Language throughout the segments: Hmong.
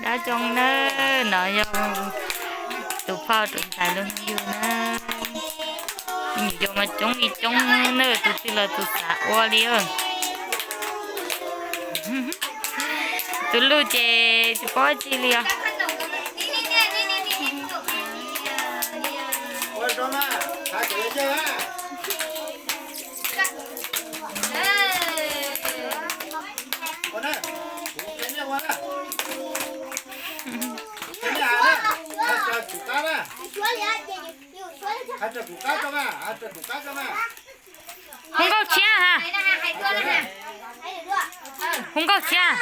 Dab zoo na, no yog tus phauj tus ntxhais lub hnub yug na. Nyuam yaus mas coob li coob na, tus twg los tus xav ua li. Tus luj ces tsis paub tsi li os. Hu nkauj tshiab ha. Hu nkauj tshiab.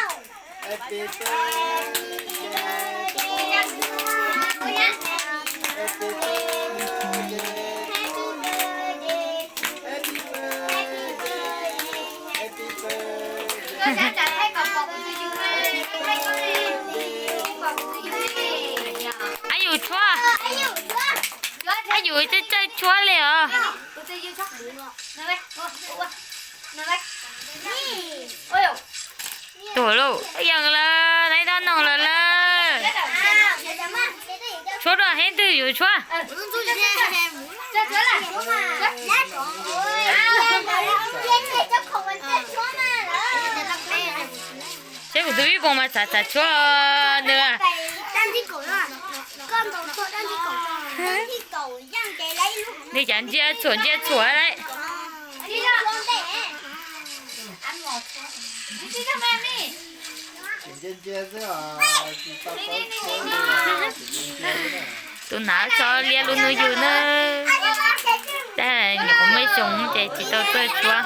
Ab yus tshuab, ab yus twb caij tshuab li os. Tuam lauj, yeej lawm, neb dob noog lawm lawm. Tshuab dua heev twg yus tshuab. Saib kuv tus vib pom mas txav txav tshuab nws. Nws cas ntsia txhuam ntsia txhuam lawm. Tus hnav tso liab lub hnub yug na. Tab nyuam qhuav muaj ib xyoos ces tsis tau tuaj tshuab.